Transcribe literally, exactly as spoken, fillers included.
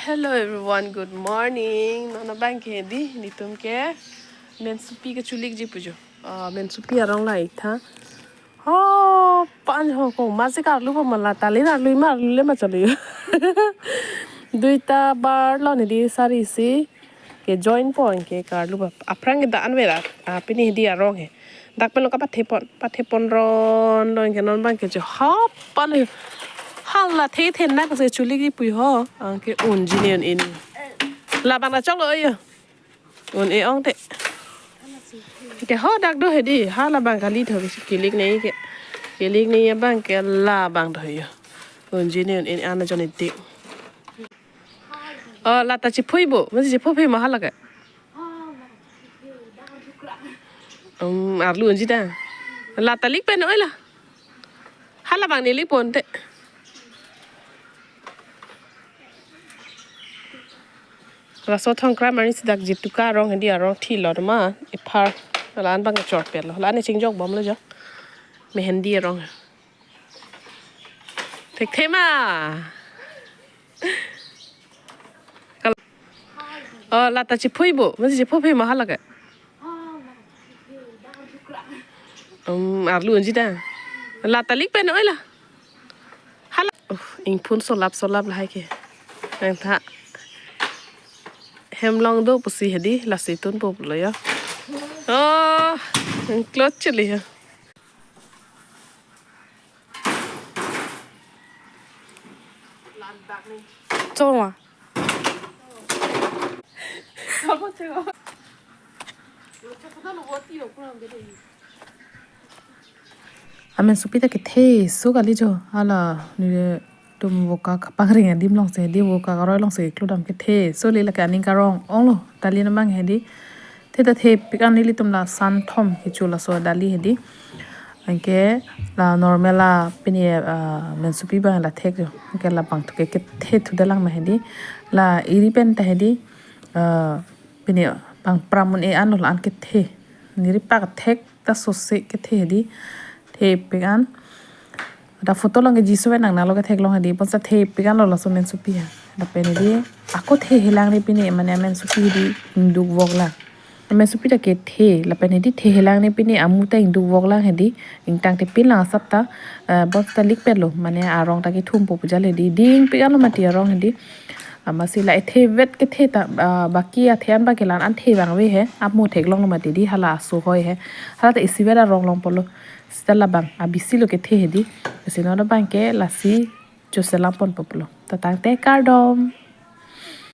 Hello everyone, good morning. Non abang ke di, netum ke mensupi kechulikji pu jo. Ah, mensupi arong la ik tha. Ho, pan ho ko, masi karlu pa mala, tali na lui ma, lui le ma chalo. Duita bar lo ne di sari si ke join pon ke karlu pa. Aphrang ke da-an vera, ah, pini di arong he. Dak pen lo kapathe pon, pathe pon ron lo ke non abang ke jo. Ho, pan ho. Hala the the na ke chulikji pu ho. Anke unji ne un-e. Labang ta choklo yo. Un-e ong te. Ke ho dak do he di. Halabang kali tho ke kilik ne ke. Kilik ne abang ke labang do yo. Unji ne un-e ana jon iti. Oh, lata chiphui bo. Masi chiphui phui ma hala ke. Um, arlu unji ta. Lata lik pen oi la. Halabang ne lik pon te. Laso Thongkram arni si dak Jituka arong he di arong thilo ma. Ephar. La-an abang chorpet lo. La-an ne chingjok bom lo jo. Mehendi arong. Thekthe ma. Kal-, oh, lata chiphui bo. Masi chiphui phui ma hala ke. Um, arlu unji ta. Lata lik pen oi la. Hala. Uh, ingpun solap solap lahai ke. Nangtha. Hem long do pusi he di, lasi tun po lo yo. Oh, klot chili ya. Choma. Amensupi ta kethe so kali jo, hala netum voka kapangring adim along si di, voka karoi along si klodam kethe so le, lake aning karong ong lo, tali namang he di. Theta thepik an nelitum la santhom kecho laso dali he di. Anke la normal la pini, ah, mensupi abang la thek jo. Anke labang thu ke kethe thu dalang ma he di. La iri pen ta he di, ah, pini pangpram un-e an lo, la-an kethe. Neri pak thek ta sose kethe he di. Thepik an. Da photo along ke jisu nang nalo ketheklong he di. Bonta thepik an lo laso mensupi ha. Lapen he di. Ako thehelang ne pini mane amensupi he di ingduk vok lang. Amensupi ta kethe. Lapen he di thehelang ne pini amu ta ingduk vok lang he di. Ingtang te pin lang asap ta. Eh, bonta lik pen lo. Mane arong ta kethum po pu jal he di. Dingpik an lo mati arong he di. Amatsi la ethe vet kethe ta, ah, baki athe an ba ke la-an the vangve he, amu theklong lo mati di, hala aso hoi he. Hala ta isi vet arong long po lo. Seta labang abisi lo kethe he di. Lasi non abang ke lasi choselam pon po lo. Ta tangte kardom.